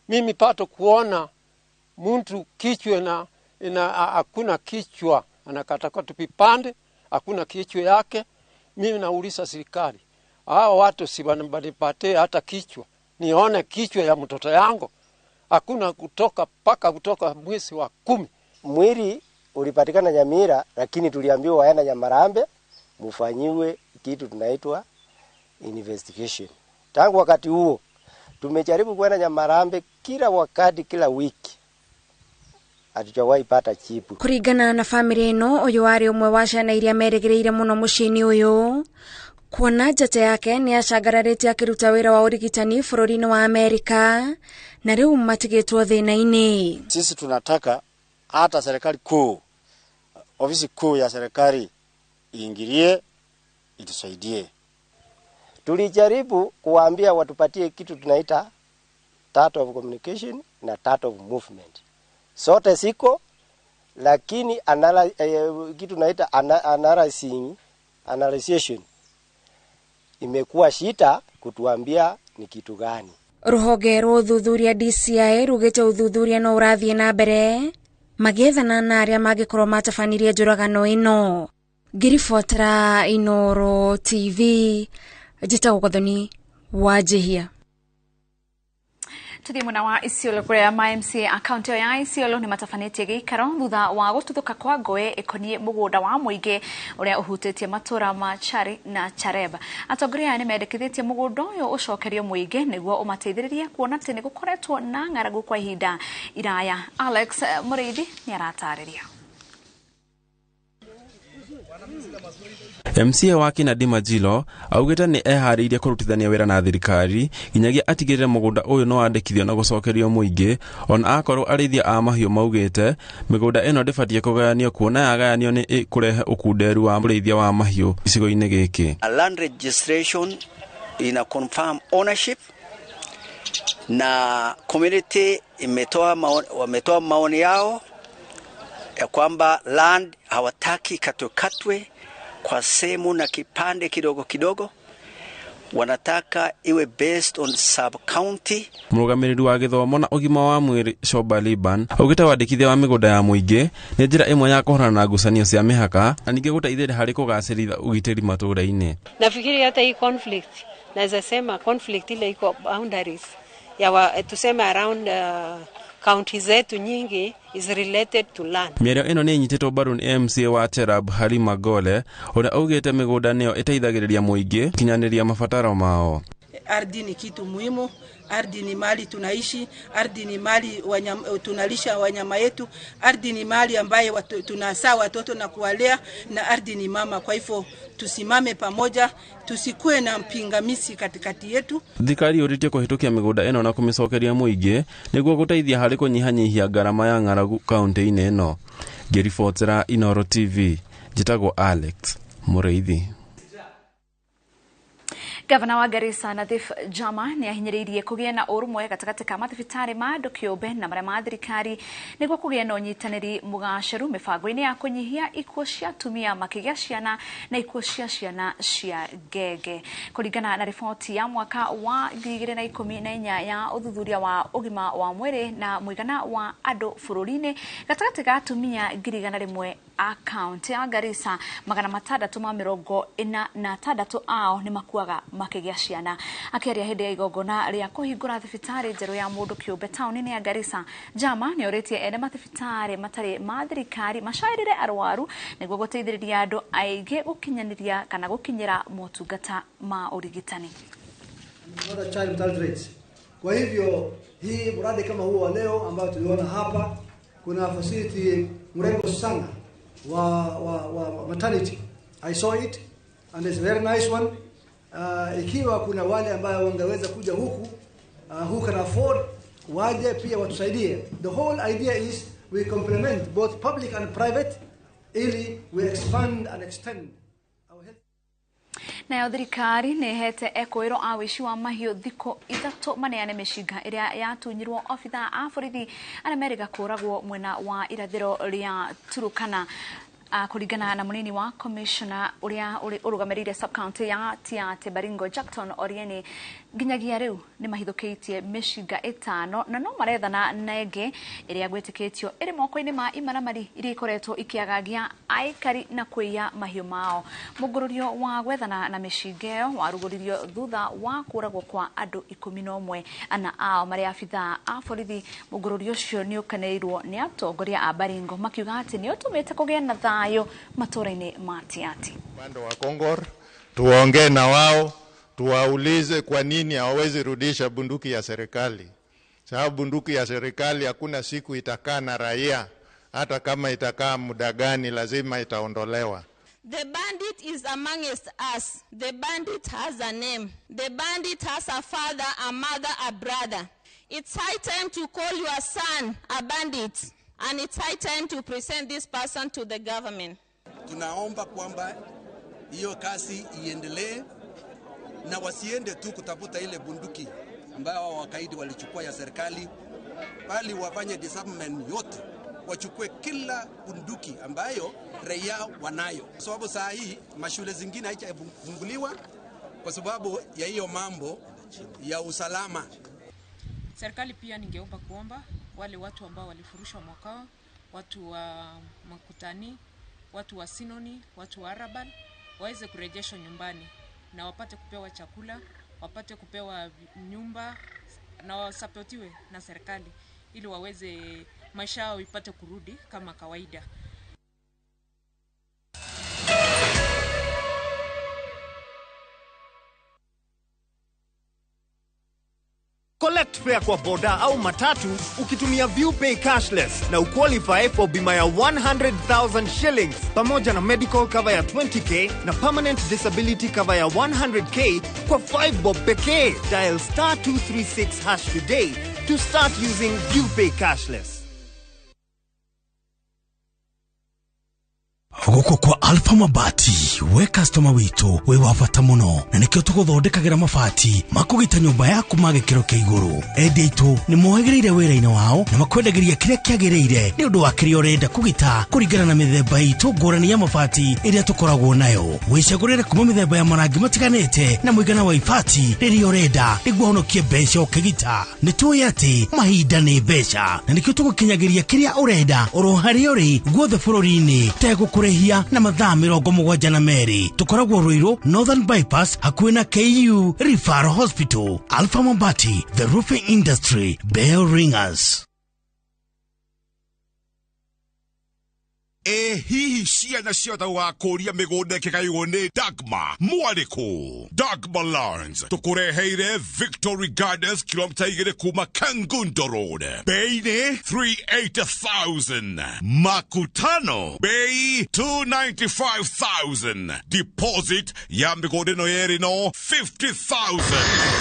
mimi pato kuona mtu kichwa na hakuna kichwa, anakatakata vipande, hakuna kichwa yake. Mimi nauliza serikali, hao watu si wananipatie hata kichwa, nione kichwa ya mtoto yangu. Hakuna kutoka paka kutoka mwezi wa 10. Mwili ulipatikana Nyamira, lakini tuliambiwa waenda Nyamarambe mufanyiwe kitu tunaitwa investigation. Tangu wakati huo tumejaribu kwenda Nyamarambe kila wakati, kila wiki, hatujawahi pata chipu. Kuringana na family ĩno, ũyũ warĩ ũmwe wa ciana iria merĩgĩrĩire mũno mũciĩ-inĩ ũyũ, kuona njata yake nĩ acangararĩte akĩruta wĩra wa ũrigitani bũrũri-inĩ wa Amerika na rĩu matigĩtwo thĩna-inĩ. Sisi tunataka hata serikali kuu, ofisi kuu ya serikali iingilie, itusaidie. Tulijaribu kuwaambia watupatie kitu tunaita start of communication na start of movement. Sote siko, lakini kitu tunaita analyzation imekuwa shida kutuambia ni kitu gani. Ruhonge rwa ũthuthuria DCI rugĩte ũthuthuria no ũrathiĩ na mbere magĩethana na arĩa mangĩkorwo matabanirie njũragano ĩno. Ngĩribotera Inooro TV, njĩtagwo Gathoni wa Njihia. Tuthie mwena wa Isiolo kuria ma MCA a kaunti ya Isiolo ni matabanĩtie gĩikaro thutha wa gũtuthũka kwa ngũĩ ĩkoniĩ mũgũnda wa mũingĩ ũrĩa ũhutĩtie matũra ma Chari na Chareba. Atongoria aya nĩmendekithĩtie mũgũnda ũyũ ũcokerio mũingĩ nĩguo ũmateithĩrĩrie kuona atĩ nĩgũkoretwo na ng'aragu kwa ihinda iraya. Alex Mũrĩithi nĩaratarĩria. MCA wa Kĩnandĩ Majilo augĩte nĩ eharĩirie kũrutithania wĩra na thirikari nginyagia atigĩrĩre mũgũnda ũyũ no wandĩkithio na gũcokerio mũingĩ, ona akorwo arĩithia a mahiũ maugĩte mĩgũnda ĩno ndĩbatiĩ kũgayanio kuona yagayanio nĩ ĩkũrehe ũkunderu wa ũrĩithia wa mahiũ gĩcigo-inĩ gĩkĩ. A land registration ina confirm ownership Na community wametoa maoni yao ya kwamba land hawataki katwekatwe kwa sehemu na kipande kidogo kidogo, wanataka iwe based on sub county. Mũrũgamĩrĩri wa gĩthomo na ũgima wa mwĩrĩ Shoba Liban augĩte wandĩkithia wa mĩgũnda ya mũingĩ nĩ njĩra ĩmwe ya kũhũrana na ngucanio cia mĩhaka na ningĩ gũteithĩrĩria harĩ kũgacĩrithia ũgitĩri matũũra-inĩ. Nafikiri hata hii conflict, naweza sema conflict ile iko boundaries ya tuseme around county zetu nyingi is related to land. Mĩario ĩno nĩ ĩnyitĩtwo mbaru nĩ MCA wa Cherab Halima Gole ũrĩa augĩte mĩgũnda nĩyo ĩteithagĩrĩria mũingĩ kinyanĩria mabataro mao. Ardhi ni kitu muhimu, ardhi ni mali tunaishi, ardhi ni mali tunalisha wanyama yetu, ardhi ni mali ambaye tunasaa watoto na kuwalea, na ardhi ni mama. Kwa hivyo tusimame pamoja, tusikue na mpingamizi katikati yetu. Thirikari yũrĩtie kũhĩtũkia mĩgũnda ĩno na kũmĩcokeria mũingĩ nĩguo gũteithia harĩ kũnyihanyihia ngarama ya ng'aragu kaunti-inĩ ĩno. Ngĩribotera Inooro TV, njĩtagwo Alex Mũrĩithi. Gavana wa Garissa Nathif Jama nĩ ahinyĩrĩirie kũgĩe na ũrũmwe gatagatĩ ka mathibitarĩ ma andũ kĩũmbe na marĩa ma thirikari nĩguo kũgĩe na ũnyitanĩri mũgacĩru mĩbango-inĩ ya kũnyihia ikuũ cia atumia makĩgĩa ciana na ikuũ cia ciana cia ngenge. Kũringana na riboti ya mwaka wa 2014 ya ũthuthuria wa ũgima wa mwĩrĩ na mũigana wa andũ bũrũri-inĩ gatagatĩ ka atumia 100,000 a kaunti ya Garissa 646 ao nĩ makuaga makĩgĩa ciana. Akĩaria hĩndĩ ya igongona rĩa kũhingũra thibitarĩ njerũ ya mũndũ kĩũmbe taũni-inĩ ya Garissa, Jama nĩ orĩtie ene mathibitarĩ matarĩ ma thirikari macaĩrĩre arwaru nĩguo gũteithĩrĩria andũ aingĩ gũkinyanĩria kana gũkinyĩra motungata ma ũrigitani. Kwa hivyo hii mradi kama huo wa leo ambao tuliona hapa, kuna facility mrembo sana wa maternity. I saw it and it's a very nice one. Ikiwa kuna wale ambao wangeweza kuja huku, who can afford, waje pia watusaidie. The whole idea is we complement both public and private ili we expand and extend. Nayo thirikari nĩ ĩhete ekũĩrwo a wĩici wa mahiũ thikũ 3 maneane mĩcinga ĩrĩa yatunyirwo obithaa a borithi arĩa merĩga kũragwo mwena wa irathĩro rĩa Turukana. Kũringana na mũnini wa commissioner ũrĩa ũrũgamĩrĩire sub-county ya Tiaty Baringo Jackton Orieni, nginyagia rĩu nĩ mahithũkĩtie mĩcinga 5 na no marethana na ĩngĩ ĩrĩa gwĩtĩkĩtio ĩrĩ moko-inĩ ma imaramari iria ikoretwo ikĩagagia aikari na kũiya mahiũ mao. Mũngũrũrio wa gwethana na mĩcinga ĩyo warugũririo thutha wa kũragwo kwa andũ 11 ana ao marĩ abithaa a borithi. Mũngũrũrio ũcio nĩ ũkeneirwo nĩ atongoria a Baringo makiuga atĩ nĩ ũtũmĩte kũgĩe na thayũ matũũra-inĩ ma Tiaty. Upande wa Kongor tuongee na wao, tuwaulize kwa nini hawawezi rudisha bunduki ya serikali. Sababu bunduki ya serikali hakuna siku itakaa na raia, hata kama itakaa muda gani lazima itaondolewa. The bandit is amongst us. The bandit has a name. The bandit has a father, a mother, a brother. It's high time to call your son a bandit. And it's high time to present this person to the government. Tunaomba kwamba hiyo kazi iendelee na wasiende tu kutafuta ile bunduki ambayo wakaidi walichukua ya serikali, bali wafanye disarmament yote, wachukue kila bunduki ambayo raia wanayo. Kwa sababu saa hii mashule zingine haijafunguliwa kwa sababu ya hiyo mambo ya usalama. Serikali pia ningeomba kuomba wale watu ambao walifurushwa mwakao, watu wa Makutani, watu wa Sinoni, watu wa Arabal, waweze kurejeshwa nyumbani na wapate kupewa chakula, wapate kupewa nyumba na wasapotiwe na serikali ili waweze maisha yao ipate kurudi kama kawaida. Collect fare kwa boda au matatu ukitumia ViewPay cashless na uqualify for bima ya 100,000 shillings pamoja na medical cover ya 20k na permanent disability cover ya 100k kwa 5 bob pekee. Dial star 236 hash today to start using ViewPay cashless. Guku kwa Alpha Mabati we customer witu we wa bata muno na nikio tuguthondekagira mabati makugita nyumba yaku ma gikiro kia iguru. Endia itu ni mohegereire wira-ini wao na makwendagiria kiria kiagiriire ni undu wa kiria urenda kugita kuringana na mithemba itu ngurani ya mabati iria tukoragwo nayo. Wicagurire kuma mithemba ya marangi matiganite na muigana wa ibati riria urenda niguo honokie mbeca ukigita. Ni tuĩ ati mahinda ni mbeca na nikio tugukinyagiria kiria urenda oro haria uri guothe bũrũri-inĩ tegũkũrĩhia na mathaa 72. Tukoragwo Ruiru Northern Bypass hakuhĩ na KU Referral Hospital. Alpha Mabati, the roofing industry bell ringers. E hihi ciana ciothe ũgakũria mĩgũnda ĩkĩgaywo nĩ Dagma mwarĩkũ. Dagma Lands tũkũreheire Victory Gardens kilomita 2 kuma Kangundo Road. Bei nĩ 380,000. Makutano bei 295,000. Deposit ya mĩgũnda ĩno yerĩ no 50,000.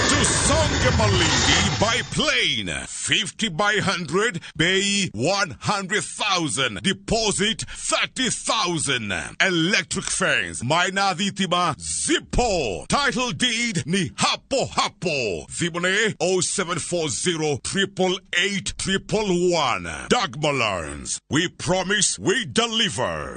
Tusonge Malindi by plane 50 by 100 bei 100,000. Deposit 30,000. Electric fence maina thitima zipo. Title deed ni hapo hapo. Thimũ 0740 888 111. Dagma Lands. We promise, we deliver.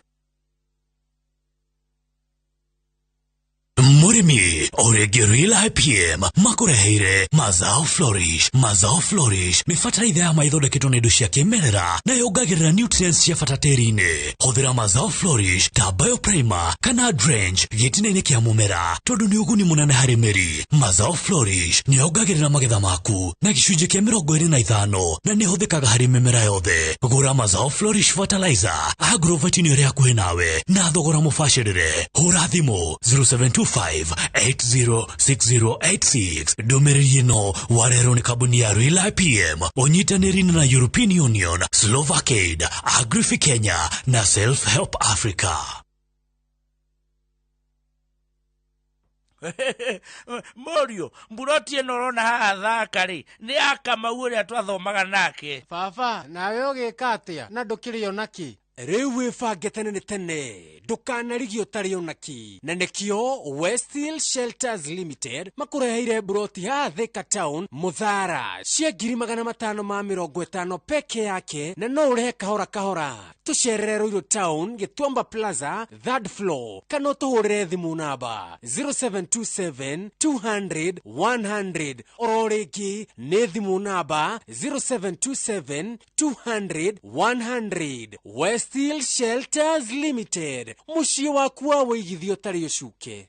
Murimi orege Real IPM makureheire Mazao Flourish. Mazao Flourish ni fertilizer ya maithondeketwo nĩ indo cia kĩmerera na yongagĩrĩra nutrients cia bata tĩri-inĩ. Hũthĩra Mazao Flourish ta bioprimer kana drench gĩtina-inĩ kĩa mũmera tondũ nĩ ũguni mũnene harĩ mĩri. Mazao Flourish nĩ yongagĩrĩra magetha maku na gĩcunjĩ kĩa 25 na nĩ ĩhũthĩkaga harĩ mĩmera yothe. Gũra Mazao Flourish fertilizer agrovet-inĩ ĩrĩa hakuhĩ nawe na thogora mũbacĩrĩre. Hũra thimũ 0725 806086. Ndũmĩrĩri ĩno warehwo nĩ kambuni ya Real IPM ũnyitanĩri na European Union, Slovakaid, Agrifi Kenya na Self Help Africa. Morio, mburoti ĩno ũrona haha thaka rĩ nĩ ya Kamau ũrĩa twathomaga nake. Baba, nawe ũgĩka atĩa na ndũkĩrĩ ona kĩ? Rĩu wĩbange tene nĩ tene ndũkanarigio ũtarĩ ona kĩ, na nĩkĩo Westhill Shelters Limited makũreheire mburoti haha Thika Town Muthara cia 550 peke yake, na no ũrĩhe kahora kahora. Tũcerere Ruiru Town Gĩtuamba Plaza 3rd floor kana ũtũhũrĩre thimũ namba 0727 200 100. Oro rĩngĩ nĩ thimũ namba 0727 200 100. Westhill Shelters Limited, mũciĩ waku wa wĩigithio ũtarĩ ũcuke.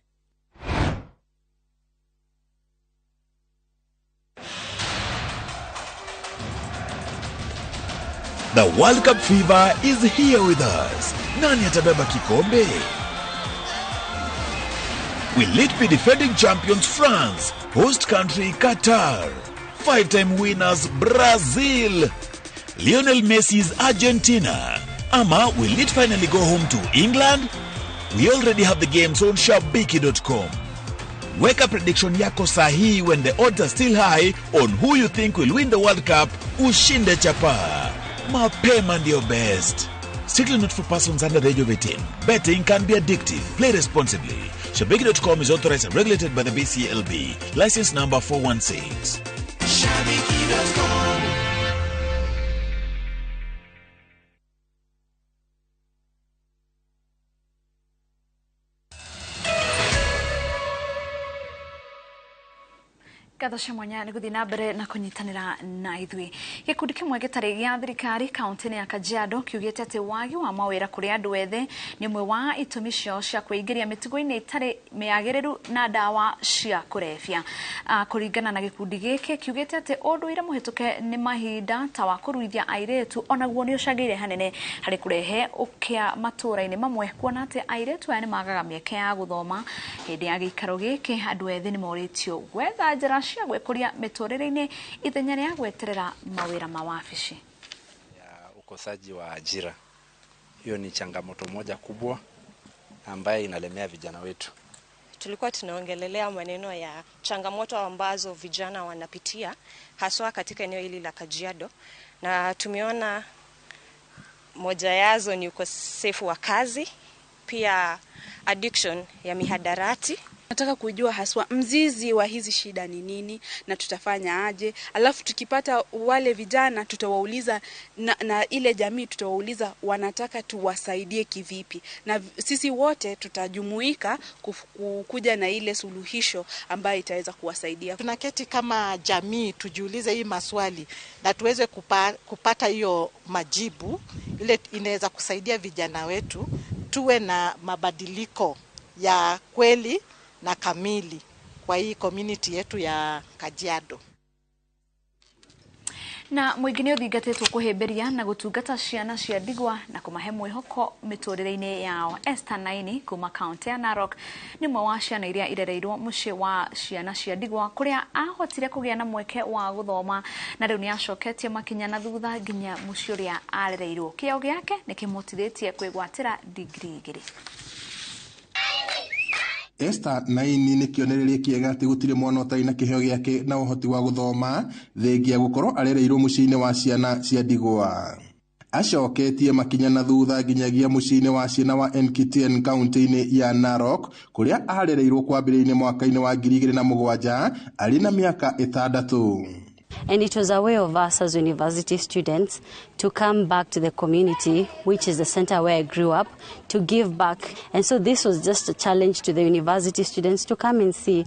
The World Cup fever is here with us. Nani atabeba kikombe? Will it be defending champions France, host country Qatar, five-time winners Brazil, Lionel Messi's Argentina? Ama will it finally go home to England? We already have the games on Shabiki.com. Weka prediction yako sahihi when the odds are still high on who you think will win the World Cup. Ushinde chapa. Mapema ndio best. Strictly not for persons under the age of 18. Betting can be addictive. Play responsibly. Shabiki.com is authorized and regulated by the BCLB. License number 416. Shabiki.com. Ngatho cia mwanya nĩ gũthiĩ na mbere na kũnyitanĩra na ithuĩ. Gĩkundi kĩmwe gĩtarĩ gĩa thirikari kaunti-inĩ ya Kajiado kiugĩte atĩ wagi wa mawĩra kũrĩ andũ ethĩ nĩ ũmwe wa itũmi ciao cia kwĩingĩria mĩtugo-inĩ ĩtarĩ mĩagĩrĩru na ndawa cia kũrebia. Kũringana na gĩkundi gĩkĩ kiugĩte atĩ ũndũire mũhĩtũke nĩ mahinda ta wa kũruithia airĩtu onaguo nĩ ũcangĩire hanene harĩ kũrehe ũkĩa matũũra-inĩ mamwe, kuona atĩ airĩtu aya nĩ magaga mĩeke ya gũthoma. Hĩndĩ ya gĩikaro gĩkĩ andũ ethĩ nĩ morĩtio gwetha njĩra cia gwĩkũria mĩtũrĩre-inĩ ithenya rĩa gweterera mawĩra ma wabici. Ya ukosaji wa ajira, hiyo ni changamoto moja kubwa ambayo inalemea vijana wetu. Tulikuwa tunaongelelea maneno ya changamoto ambazo vijana wanapitia haswa katika eneo hili la Kajiado, na tumeona moja yazo ni ukosefu wa kazi. pia addiction ya mihadarati. Nataka kujua haswa mzizi wa hizi shida ni nini na tutafanya aje. Alafu tukipata wale vijana tutawauliza na ile jamii tutawauliza wanataka tuwasaidie kivipi. Na sisi wote tutajumuika kuja na ile suluhisho ambayo itaweza kuwasaidia. Tunaketi kama jamii tujiulize hii maswali na tuweze kupata hiyo majibu ile inaweza kusaidia vijana wetu tuwe na mabadiliko ya kweli na kamili kwa hii community yetu ya Kajiado. Na mũingĩ nĩ ũthingatĩtwo kũhĩmbĩria na gũtungata ciana cia ndigwa na kũmahe mwĩhoko mĩtũrĩre-inĩ yao. Esther Naini kuma kaunti ya Narok nĩ ũmwe wa ciana iria irereirwo mũciĩ wa ciana cia ndigwa kũrĩa ahotire kũgĩa na mweke wa gũthoma na rĩu nĩ acoketie makinya na thutha nginya mũciĩ ũrĩa arereirwo. Kĩo gĩake nĩ kĩmũhotithĩtie kwĩgwatĩra digrii 2. Esther Naini nĩ kĩonereria kĩega atĩ gũtirĩ mwana ũtarĩ na kĩheo gĩake na ũhoti wa gũthoma thengia gũkorwo arereirwo mũciĩ-inĩ wa ciana cia ndigwa. Acoketie makinya na thutha nginyagia mũciĩ-inĩ wa ciana wa Enkitien kaunti-inĩ ya Narok kũrĩa arereirwo kwambĩrĩria mwaka-inĩ wa 2007 arĩ na mĩaka 6. And it was a way of us as university students to come back to the community, which is the center where I grew up, to give back. And so this was just a challenge to the university students to come and see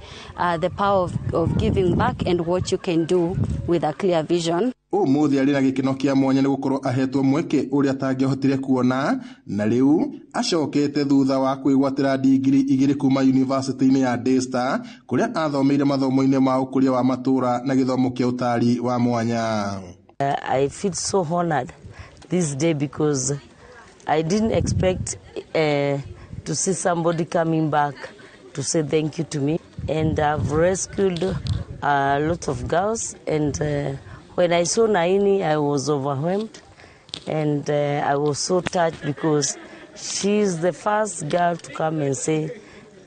the power of giving back and what you can do with a clear vision. Ũmũthĩ arĩ na gĩkeno kĩa mwanya nĩ gũkorwo ahetwo mweke ũrĩa atangĩahotire kuona na rĩu acokete thutha wa kwĩgwatĩra digiri 2 kuma yunivasĩtĩ-inĩ ya Daystar kũrĩa athomeire mathomo-inĩ ma ũkũria wa matũũra na gĩthomo kĩa ũtari wa mwanya. I feel so honored this day because I didn't expect to see somebody coming back to say thank you to me, and I've rescued a lot of girls, and when I saw Naini, I was overwhelmed, and I was so touched because she's the first girl to come and say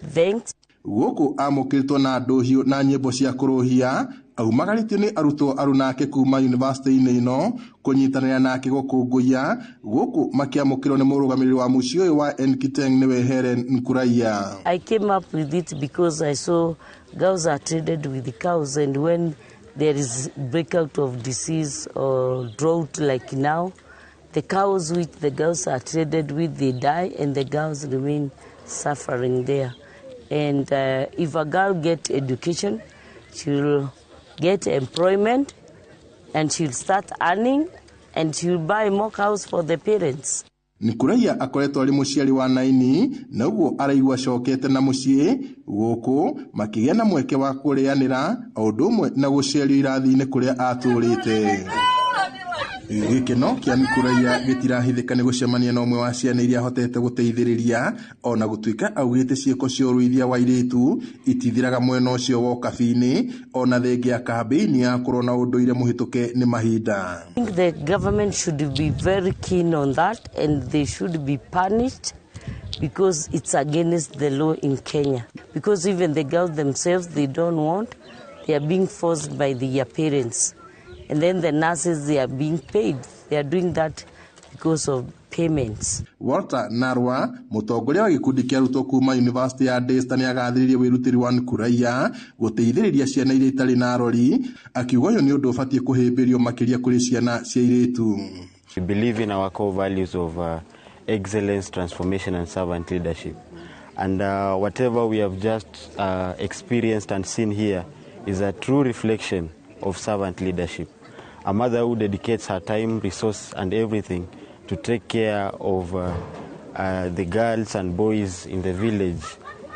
thanks. Gũkũ amũkĩrĩtwo na ndũhiũ na nyĩmbo cia kũrũhia aumagarĩtio nĩ arutwo arunake kuma yunivasĩtĩ-inĩ ĩno kũnyitanĩra nake gũkũngũiya gũkũ makĩamũkĩrwo nĩ mũrũgamĩrĩri wa mũciĩ ũyũ wa Enkiteng nĩwe Helen Nkuraiya. I came up with it because I saw girls are traded with the cows, and when there is breakout of disease or drought like now, the cows which the girls are traded with, they die, and the girls remain suffering there. And if a girl gets education, she'll get employment, and she'll start earning, and she'll buy more cows for the parents. Nkuraiya akoretwo arĩ mũciari wa Naini na ũguo araigua acokete na mũciĩ gũkũ makĩgĩa na mweke wa kũrĩanĩra o ũndũ ũmwe na gũcerio irathi-inĩ kũrĩa atũrĩte. Gĩkeno kĩa Nkuraiya gĩtirahithĩka nĩ gũcemania na ũmwe wa ciana iria ahotete gũteithĩrĩria ona gũtuĩka augĩte ciĩko cia ũruithia wa airĩtu itithiraga mwena ũcio wa ũkabi-inĩ ona thengia kambĩini ya kũrũa na ũndũire mũhĩtũke nĩ mahinda. I think the government should be very keen on that, and they should be punished because it's against the law in Kenya. Because even the girls themselves, they don't want, they are being forced by their parents. And then the nurses, they are being paid. They are doing that because of payments. Walter Narwa, mũtongoria wa gĩkundi kĩa arutwo kuma University ya Daystar nĩ agathĩrĩirie wĩrutĩri wa Nkuraiya gũteithĩrĩria ciana iria itarĩ na arori, akiuga ũyũ nĩ ũndũ ũbatiĩ kũhĩmbĩrio makĩria kũrĩ ciana cia airĩtu. We believe in our core values of excellence, transformation and servant leadership. And whatever we have just experienced and seen here is a true reflection of servant leadership. A mother who dedicates her time, resource and everything to take care of the girls and boys in the village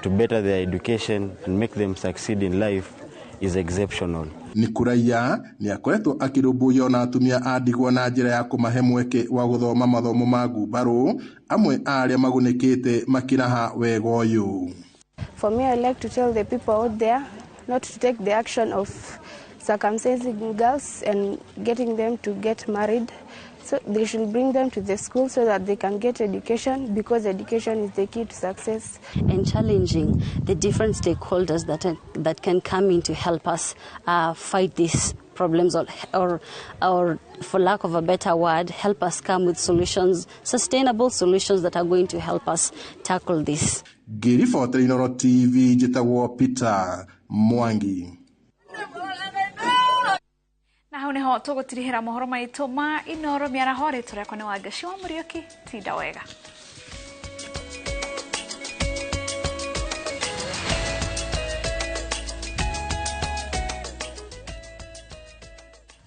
to better their education and make them succeed in life is exceptional. Nkuraiya nĩ akoretwo akĩrũmbũiya na atumia a ndigwa na njĩra ya kũmahe mweke wa gũthoma mathomo ma ngumbarũ, amwe a arĩa magunĩkĩte makĩraha wega ũyũ. For me, I like to tell the people out there not to take the action of circumcising girls and getting them to get married. So they should bring them to the school so that they can get education, because education is the key to success. And challenging the different stakeholders that can come in to help us fight this problems or for lack of a better word, help us come with solutions, sustainable solutions that are going to help us tackle this. Ngĩribotera Inooro TV, njĩtagwo Peter Mwangi. Na hau niho tũgũtirihĩra mohoro maitũ ma Inooro mĩaraho. Rĩtwa rĩakwa nĩ Wangeci wa Mũriũki. Tinda wega.